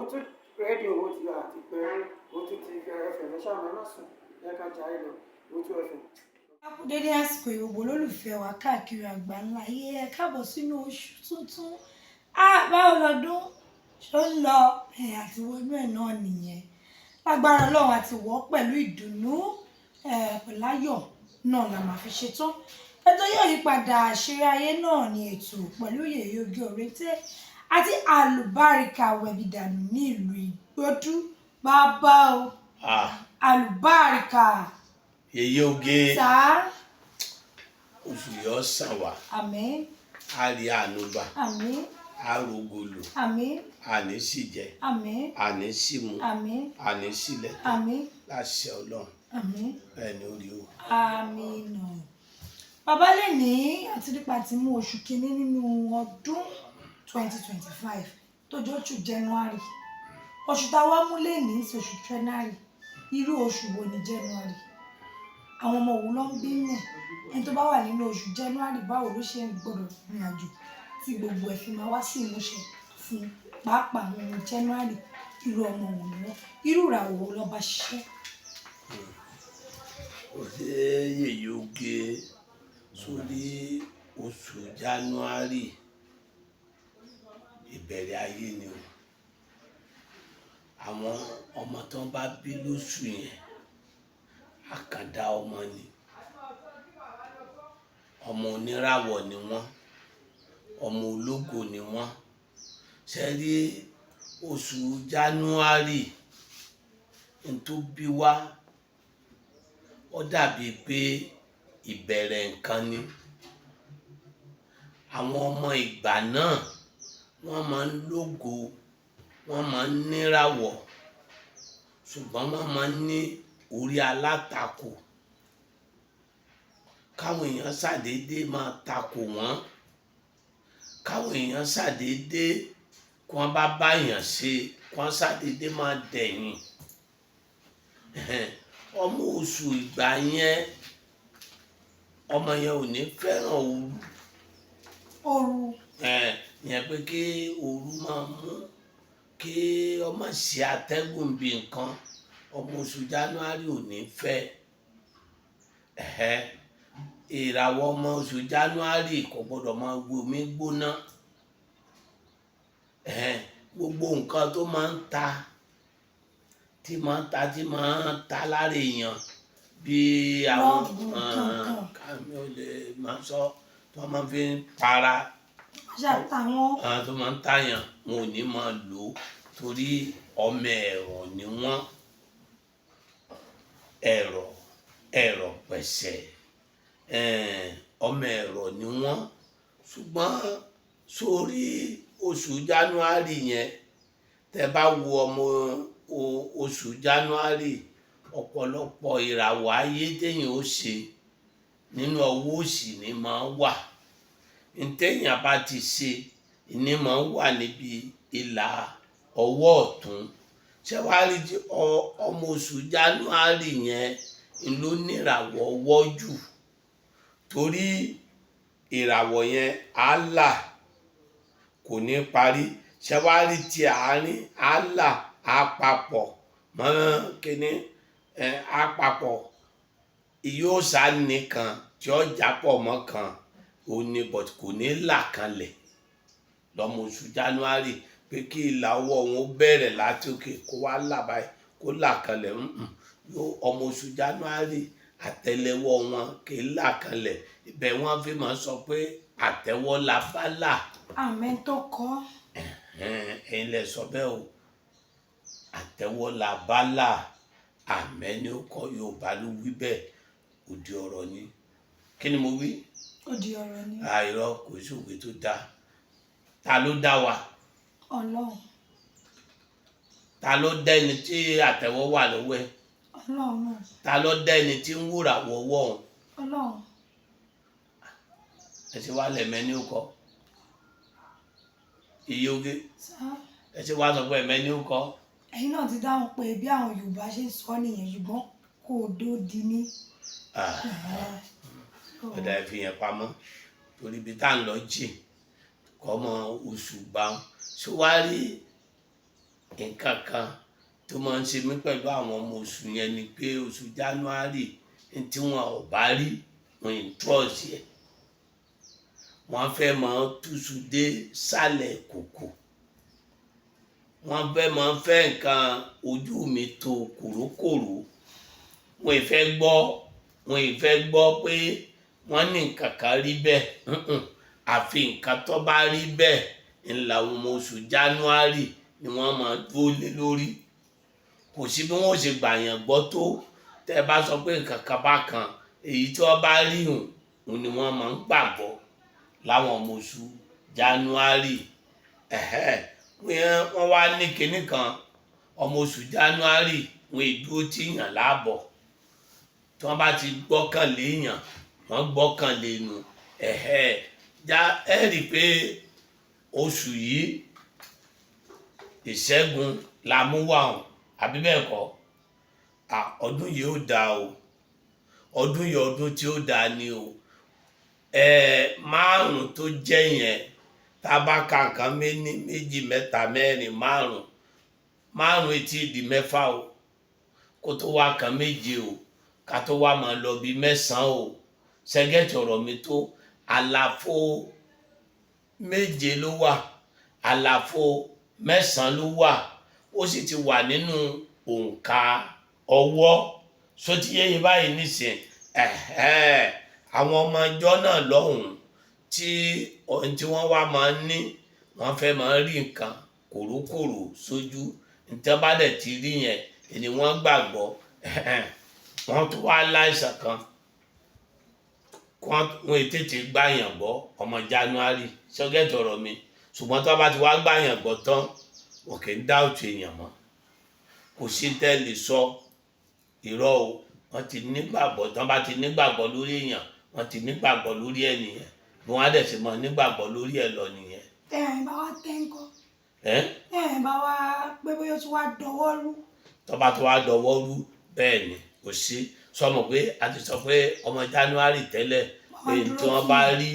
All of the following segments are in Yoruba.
Owótú rédíò ó ti àti pé Owótú ti FM. Ẹ ṣáà ẹ má sùn, ẹ ká jayé lọ. Owótú FM. A kú dédé àsìkò ìwògbò olólùfẹ́ wa káàkiri àgbáńlá ayé. Ẹ káàbọ̀ sínú oṣù tuntun. Á báwo lọ́dún ṣó ń lọ ẹ àti wọnú ẹ̀ náà nìyẹn. Lágbára Ọlọ́run, àti wọ́ pẹ̀lú ìdùnnú ẹ pẹ̀láyọ̀ náà la máa fi ṣetán. Ètò yóò yípadà, àṣírí ayé náà ní ètò pẹ̀lú Yèyé Oge Òréńté àti Àlùbáríkà Wẹ̀bìdànù ní ìlú Ìgbódú. Bàbá o. Ah, Àlùbáríkà. Yèyé Oge. Sáà. Oṣù yóò sàn wá. Àmín. Á rí àánú gbà. Àmín. Á rògòlò. Àmín. Àní sì jẹ. Àmín. Àní sì mu. Àmín. Àní sì lẹ́tọ̀. Àmín. Láṣẹ Ọlọ́run. Àmín. Bẹ́ẹ̀ ni ó rí o. Àmín. Bàbá, lè ní àti nípa ti mú oṣù kínní nínú ọdún 2025 tó jẹ́ oṣù January. Oṣù táwa mú lè ní sí oṣù January, irú oṣù wo ni January? Àwọn ọmọ wo ló ń bí nẹ̀? Ẹni tó bá wà nínú oṣù January, báwo ló ṣe ń gbọdọ̀ rìn àjò tí gbogbo ẹ̀ fi máa wá sí ìmúṣẹ fún? Pàápàá àwọn ọmọ January, irú ọmọ wo ni wọ́n? Irú ìràwọ̀ wo ló bá ṣiṣẹ́? Ó ṣe, Yèyé Oge, sórí oṣù January, ìbẹ̀rẹ̀ ayé ni o. Àwọn ọmọ tó ń bá bí lóṣù yẹn, àkàndá ọmọ ni, ọmọ oníràwọ̀ ni wọ́n, ọmọ ológo ni wọ́n. Ṣe rí oṣù January n tó bí wá, ó dàbí pé ìbẹ̀rẹ̀ nǹkan ni. Àwọn ọmọ ìgbà náà, wọ́n máa ń lógo, wọ́n máa ń níràwọ̀, ṣùgbọ́n wọ́n máa ń ní orí alátakò, káwọn èèyàn ṣàdédé máa takò wọ́n, káwọn èèyàn ṣàdédé kí wọ́n bá báyàn ṣe, kí wọ́n ṣàdédé máa dẹ̀yìn. Ọmọ oṣù ìgbà yẹn, ọmọ yẹn ò ní fẹ́ràn ooru. Ooru. Yẹn pé kí ooru máa mú, kí ọmọ ṣe atẹ́gùn bí nǹkan, ọmọ oṣù January ò ní fẹ́. Ìràwọ̀ ọmọ oṣù January kò gbọdọ̀ máa gbé omi gbóná. Gbogbo nǹkan tó máa ń ta, tí máa ń ta, tí máa ń ta lára èèyàn bí àwọn Rọ́ọ̀bù kankan. Kámi ò lè máa sọ tó máa fi ń para. Ṣàtàwọn. Àwọn tó máa ń tàyàn, wọn ò ní máa lò ó torí ọmọ ẹ̀rọ ni wọ́n, ẹ̀rọ ẹ̀rọ pẹ̀sẹ̀, ọmọ ẹ̀rọ ni wọ́n. Ṣùgbọ́n sórí oṣù January yẹn, tẹ́ bá wo ọmọ oṣù January, ọ̀pọ̀lọpọ̀ ìràwọ̀ ayé téèyàn ó ṣe nínú ọwọ́ òsì ni máa ń wà. Ntẹ́yìn bá ti ṣe ní máa ń wà níbi ìlà ọwọ́ ọ̀tún. Ṣé wàá rí tí ọmọ oṣù January yẹn ń ló níràwọ̀ ọwọ́ jù, torí ìràwọ̀ yẹn á là, kò ní parí. Ṣé wàá rí ti àárín, á là, á papọ̀ mọ́ kínní ẹ, á papọ̀, yóò sá nìkan tí ó jápọ̀ mọ́ kan ó ní, but kò ní là kanlẹ̀ lọ́mọ oṣù January pé kí ìlà ọwọ́ wọn ó bẹ̀rẹ̀ láti òkè kó wá là báyìí, kó là kanlẹ̀. Yóò ọmọ oṣù January, àtẹ́lẹwọ́ wọn kì í là kanlẹ̀. Ibẹ̀ wọ́n fi máa sọ pé àtẹ́wọ́ la bá là. Àmín tó kọ́. Ẹ̀yin lẹ sọ bẹ́ẹ̀ o. Àtẹ́wọ́ la bá là, àmẹ́ ni ó kọ́. Yorùbá ló wí bẹ́ẹ̀, òdì ọ̀rọ̀ ni. Kí ni mo wí? Ó di ọ̀rọ̀ ni. Àìrọ kò sí òwe tó dáa. Ta ló dá wa? Ọlọ́run. Ta ló dá ẹni tí àtẹ́wọ́ wà lọ́wọ́ ẹ̀? Ọlọ́run náà. Ta ló dá ẹni tí ń wúrà wọ́wọ́ òun? Ọlọ́run. Ẹ ti wá lẹ̀mẹ́ ní ó kọ́, iye oge. Sá. Ẹ ti wá sọ pé ẹ̀mẹ́ ní ó kọ́. Ẹ̀yin náà ti dáhùn pé bí àwọn Yorùbá ṣe ń sọ nìyẹn, ṣùgbọ́n kò dódi ní. Ah, ọ̀dà, ẹ fi yẹn pamọ́ torí ibi tá à ń lọ jìn kọ́ mọ oṣù gbà ń ṣé wàá rí. Nǹkan kan tó máa ń ṣe mí pẹ̀lú àwọn ọmọ oṣù yẹn ni pé oṣù January ní tí wọn ò bá rí, wọn ì trust yẹ, wọ́n fẹ́ máa túṣu dé sálẹ̀ kòkò, wọ́n fẹ́ máa fẹ́ nǹkan ojú mi tó kòrókòró. Wọn ì fẹ́ gbọ́, wọn ì fẹ́ gbọ́ pé wọ́n ní nǹkan kan rí bẹ́ẹ̀. Mm-mm. Àfi nǹkan tó bá rí bẹ́ẹ̀ ń làwọn ọmọ oṣù January ni wọ́n máa dúró lé lórí. Kò sí bí wọ́n ó ṣe gbàyàn gbọ́ tó, tẹ́ ẹ bá sọ pé nǹkan kan bá kan, èyí tí wọ́n bá rí hùn òun ni wọ́n máa ń gbàgbọ́ láwọn ọmọ oṣù January. Ẹ̀hẹ́, wọ́n wá ní kinní kan, ọmọ oṣù January wọn èdúró tí yàn láàbọ̀. Tí wọ́n bá ti gbọ́kànlé yàn, wọ́n gbọ́kànlé nu. Ẹ̀hẹ́, já ẹ rí i pé oṣù yìí ìṣẹ́gun la mú wá hàn, àbí bẹ́ẹ̀ kọ́? Ọdún yìí ó dáa o, ọdún yìí ọdún tí ó dáa ni o. Márùn tó jẹ́ yẹn, tá a bá ka nǹkan méní, méjì, mẹ́ta, mẹ́rin, márùn, márùn etí di mẹ́fà o, kó tó wá kan méje o, ká tó wá máa lọ bí mẹ́sàn-án o. Ṣẹ́gẹ́tì ọ̀rọ̀ mi tó? Àlàfo méje ló wà, àlàfo mẹ́sàn-án ló wà, ó sì ti wà nínú òǹkà ọwọ́. Sótìyé yín báyìí nísìn? Ẹ̀hẹ́, àwọn ọmọ ẹjọ́ náà lọ́hùn-ún tí ohun tí wọ́n wá máa ń ní, wọ́n fẹ́ máa ń rí nǹkan kòrókòrò sójú. Nítorí bá dẹ̀ ti rí yẹn ni wọ́n gbàgbọ́. Wọ́n tún wá láìsàn kan, wọ́n tètè gbàyàn gbọ́ ọmọ January. Sọ́gẹ́tì ọ̀rọ̀ mi? Ṣùgbọ́n tó bá ti wá gbàyàn gbọ́ tán, wọn kì í dáùtù èèyàn mọ́. Kò sí tẹ́lẹ̀ sọ irọ́ o, wọ́n ti nígbàgbọ́. Tán bá ti nígbàgbọ́ lórí èèyàn, wọ́n ti nígbàgbọ́ lórí ẹ̀ nìyẹn. Bí wọ́n á dẹ̀ ṣe mọ́ nígbàgbọ́ lórí ẹ̀ lọ nìyẹn. Tẹ́ ẹ̀ bá wá tẹ́ ń kọ́? Ẹ́? Tẹ́ ẹ̀ bá wá pé bóyá ó ti wá dọwọ́ rú? Tó bá tó wá dọwọ́ rú, bẹ́ẹ̀ ni, kò sí sọmọ pé a ti sọ pé ọmọ January tẹ́lẹ̀ pé Wọ́n tí wọ́n bá rí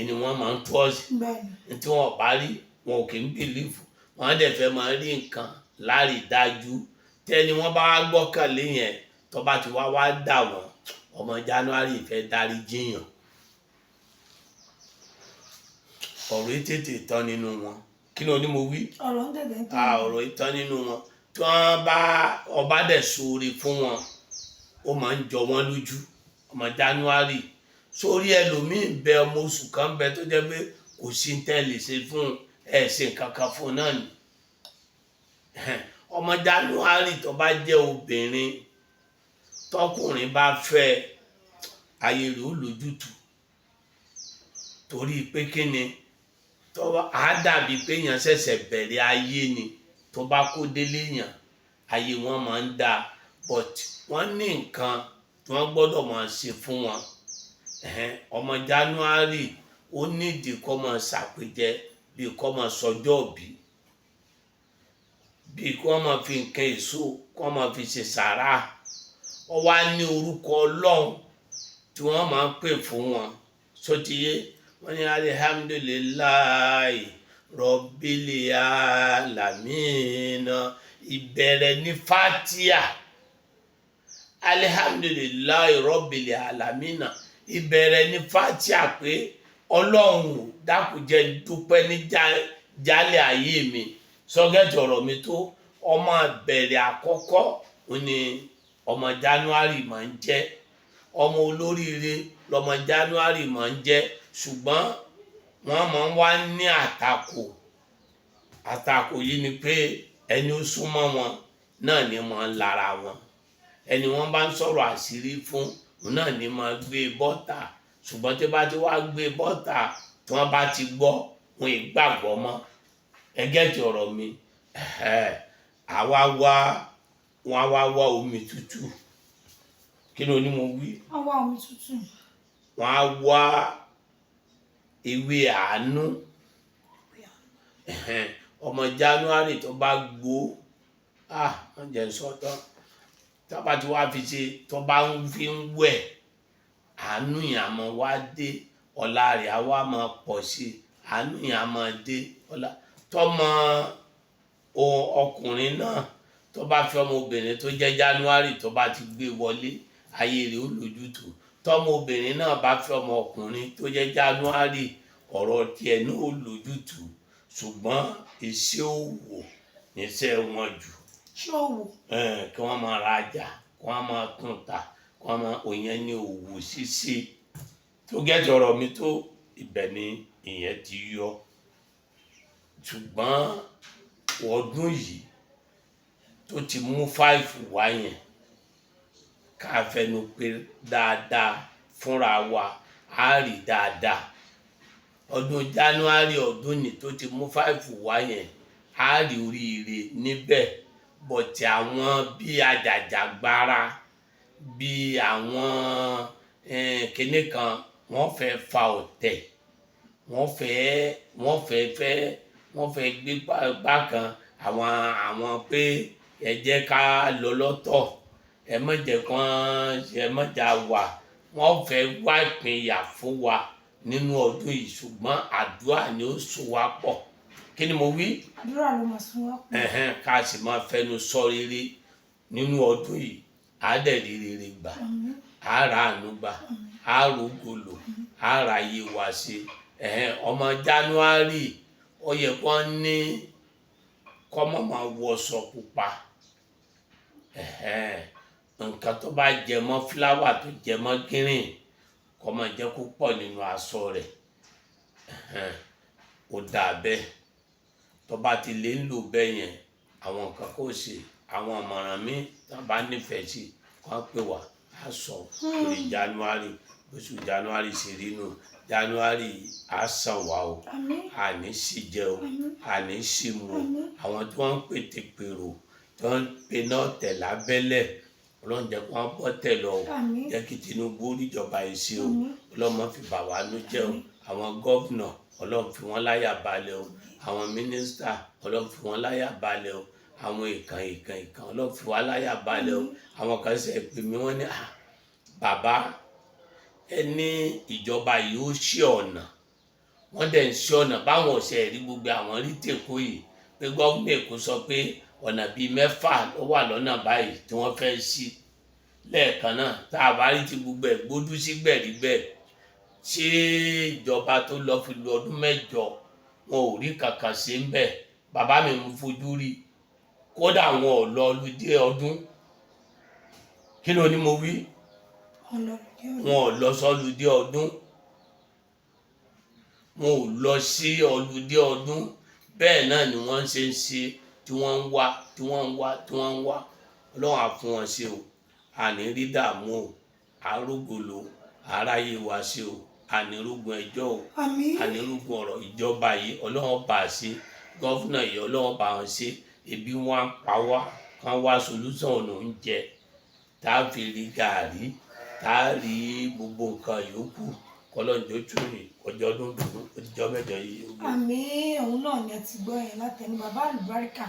ni wọ́n máa ń trust. Bẹ́ẹ̀ ni. Tí wọ́n bá rí, wọn ò kì í believe. Wọ́n á dẹ̀ fẹ́ máa rí nǹkan lárí dájú. Tẹ́ni wọ́n bá wá gbọ́kànlé yẹn, tó bá ti wá wá dà wọ́n, ọmọ January fẹ́ dárí jiyàn. Ọ̀rọ̀ yìí tètè tán nínú wọn. Kí ló ní mo wí? Ọ̀rọ̀ ń tètè tán. Ọ̀rọ̀ yìí tán nínú wọn. Tí wọ́n bá ọba dẹ̀ sóore fún wọn, ó máa ń jọ wọ́n lójú. Ọmọ January sórí ẹlòmíín bẹ, ọmọ oṣù kan bẹ tó jẹ́ pé kò sí tẹ́ lè ṣe fún ẹ, ṣe nǹkan kan fún náà ni. Ọmọ January tó bá jẹ́ obìnrin, tọkùnrin bá fẹ́, ayé rẹ̀ ó lójútùú. Torí pé kí ni? Tó á dàbí pé èèyàn ṣẹ̀ṣẹ̀ bẹ̀rẹ̀ ayé ni. Tó bá kó délé yàn, ayé wọn máa ń dáa, but wọ́n ní nǹkan tí wọ́n gbọ́dọ̀ máa ṣe fún wọn. Ọmọ January ó nídìí kó máa ṣàpèjẹ, bíi kó máa sọjọ́ òbí, bíi kó máa fi nǹkan èso kó máa fi ṣe sàrà. Ó wá ní orúkọ Ọlọ́run tí wọ́n máa ń pè fún wọn. Sótìyé, wọ́n ní alihamdulilayi rọbìlì alamina. Ìbẹ̀rẹ̀ ní fatia, alihamdulilayi rọbìlì alamina, ìbẹ̀rẹ̀ ní fatia, pé Ọlọ́run ò dákúnjẹ́ dúpẹ́ ní jálẹ̀ ayé mi. Sọ́gẹ́tì ọ̀rọ̀ mi tó? Ọmọ bẹ̀rẹ̀ àkọ́kọ́ ó ní ọmọ January máa ń jẹ́. Ọmọ olóríire lọmọ January máa ń jẹ́, ṣùgbọ́n wọ́n máa ń wá ní àtakò. Àtakò yìí ni pé ẹni ó súnmọ́ wọn náà ni máa ń lára wọn. Ẹni wọ́n bá ń sọ̀rọ̀ àṣírí fún òun náà ni máa gbé bọ́tà. Ṣùgbọ́n tí bá ti wá gbé bọ́tà, tí wọ́n bá ti gbọ́, wọn ì gbàgbọ́ mọ́. Ẹgẹ́ ti ọ̀rọ̀ mi? Àwa wá, wọn á wá wá omi tútù. Kí ló ní mo wí? Wọ́n wá omi tútù. Wọn á wá ewé àánú. Ọmọ January tó bá gbó, wọ́n jẹ́ sọ́tọ̀, tó bá ti wá fi ṣe, tó bá ń fi ń wẹ̀, àánú yẹn á máa wá dé, ọlá rẹ̀ á wá máa pọ̀ sí i. Àánú yẹn á máa dé, ọlá tọmọ. Ọkùnrin náà tó bá fẹ́ ọmọbìnrin tó jẹ́ January, tó bá ti gbé wọlé, ayé rẹ̀ ó lójútùú. Tọmọbìnrin náà bá fẹ́ ọmọkùnrin tó jẹ́ January, ọ̀rọ̀ tiẹ̀ náà ó lójútùú. Ṣùgbọ́n iṣẹ́ òwò níṣẹ́ wọn jù. Ṣòwò. Kí wọ́n máa rajà, kí wọ́n máa tún ta, kí wọ́n máa òyìn ní òwò ṣíṣe tó gẹ́tì ọ̀rọ̀ mi tó ibẹ̀ ni ìyẹn ti yọ. Ṣùgbọ́n ọdún yìí tó ti mú 5 wá yẹn, ká fẹnu pé dáadáa fúnra wa, á rí dáadáa. Ọdún January ọdún ni tó ti mú 5 wá yẹn, á rí oríire níbẹ̀. But àwọn bí ajàjàgbara, bí àwọn kinní kan, wọ́n fẹ́ fa ọ̀tẹ̀, wọ́n fẹ́ gbé bákan àwọn pé ẹ jẹ́ ká lọ lọ́tọ̀, ẹ má jẹ́ kán, ẹ má jà wà. Wọ́n fẹ́ wá ìpínyà fún wa nínú ọdún yìí, ṣùgbọ́n àdúrà ni ó so wá pọ̀. Kí ni mo wí? Àdúrà ló máa sún wá pọ̀. Ẹ̀hẹ́n, ká sì máa fẹnu sọ rere nínú ọdún yìí, á dẹ̀ rí rere gbà, á ra àánú gbà, á rògbòlò, á ra iye wa ṣe. Ẹ̀hẹ́n, ọmọ January, ó yẹ kó ní kọ́mọ̀ máa wọṣọ pupa. Ẹ̀hẹ́n, nǹkan tó bá jẹ mọ́ flower, tó jẹ mọ́ green, kó máa jẹ́ kó pọ̀ nínú aṣọ rẹ̀. Ẹ̀hẹ́n, ó dáa bẹ́ẹ̀. Tó bá ti lè ń lò bẹ́ẹ̀ yẹn, àwọn nǹkan kò ṣe. Àwọn ọ̀mọ̀ràn mi tó bá nífẹ̀ẹ́ sí, kó pè wá, á sọ lórí January. Oṣù January ṣe rí nù. January á sàn wá o. Àmín. Àní sì jẹ o, àní sì mu o. Àwọn tí wọ́n ń pètè pèrò, tí wọ́n ń pe náà tẹ̀ lábẹ́lẹ̀, Ọlọ́run jẹ́ kí wọ́n bọ́ tẹ̀ lọ o. Àmín. Jẹ́ kí Tinubu ríjọba yìí ṣe o. Ọlọ́run má fi bà wá nú jẹ́ o. Àwọn governor, Ọlọ́run fi wọ́n láyà balẹ̀ o. Àwọn mínísítà, Ọlọ́run fi wọ́n láyà balẹ̀ o. Àwọn ìkàn ìkàn ìkàn, Ọlọ́run fi wọ́n láyà balẹ̀ o. Àwọn kan ṣe pè mí, wọ́n ní, "Ah, bàbá, ẹ ní ìjọba yìí ó ṣí ọ̀nà, wọ́n dẹ̀ ń ṣí ọ̀nà báwọn ọ̀sẹ̀ rí gbogbo àwọn rí tèkó yìí pé gómìnà Èkó sọ pé ọ̀nà bíi 6 ló wà lọ́nà báyìí tí wọ́n fẹ́ ṣí lẹ́ẹ̀kan náà." Tá a bá rí ti gbogbo ẹ̀ gbódú sí gbẹ̀rígbẹ̀, ṣé ìjọba tó lọ fi lu ọdún 8, wọn ò rí kankan ṣe ń bẹ̀? Bàbá mi mú fojú rí, kódà wọn ò lọ lùdí ọdún. Kí ló ní mo wí? Wọn ò lọ sọ́lùdí ọdún, wọn ò lọ sí ọlùdí ọdún. Bẹ́ẹ̀ náà ni wọ́n ṣe ń ṣe tí wọ́n ń wá, tí wọ́n ń wá, tí wọ́n ń wá. Ọlọ́run á fún wọn ṣe o. Àní rí dààmú o, àrógolo aráyé wa ṣe o, àní rógun ẹjọ́ o. Àmín. Àní rógun ọ̀rọ̀. Ìjọba yìí, Ọlọ́run bá a ṣe. Governor yìí, Ọlọ́run bá wọn ṣe. Ebi wọn á pa wá, kán wá solution ọ̀nà oúnjẹ tá a fi rí gàárì, tá a rí gbogbo nǹkan yòókù. Kọlọ́njọ́ tún ọjọ́ ọdún dùnú ọjọ́ 8 yìí. Àmín. Òun náà ni ẹ ti gbọ́ yẹn látẹnu bàbá àlùbáríkà.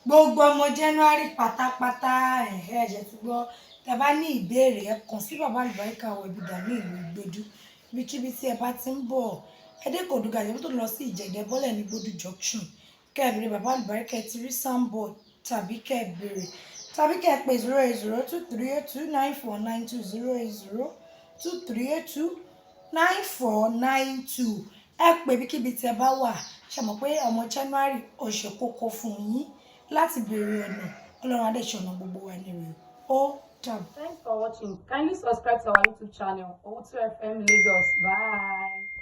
Gbogbo ọmọ January pátápátá, ẹ̀hẹ́, ẹ̀jẹ̀ ti gbọ́. Tẹ́ bá ní ìbéèrè, ẹ kàn sí bàbá àlùbáríkà wọ Ìbìdà ní ìlú Ìgbẹ́dú. Ibikíbi tí ẹ bá ti ń bọ̀, ẹ dé Kòdúgà, ìjọba tó lọ sí Ìjẹ̀dẹ̀, bọ́lẹ̀ ní Gbódù Junction, kẹ́ ẹ béèrè bàbá àlùbáríkà, ẹ ti rí signboard, tàbí kẹ́ ẹ béèrè, tàbí kẹ́ ẹ pè 08023829492, 08023829492. Ẹ pè ibikíbi tí ẹ bá wà. Ṣe mọ̀ pé ọmọ January, ó ṣe kókó fún yín láti béèrè ọ̀nà. Ọlọ́run adé ṣọ̀nà gbogbo wa ní rẹ̀. Ó dàbọ̀. Thanks for watching. Kindly subscribe to our YouTube channel, O2FM Lagos. Bye.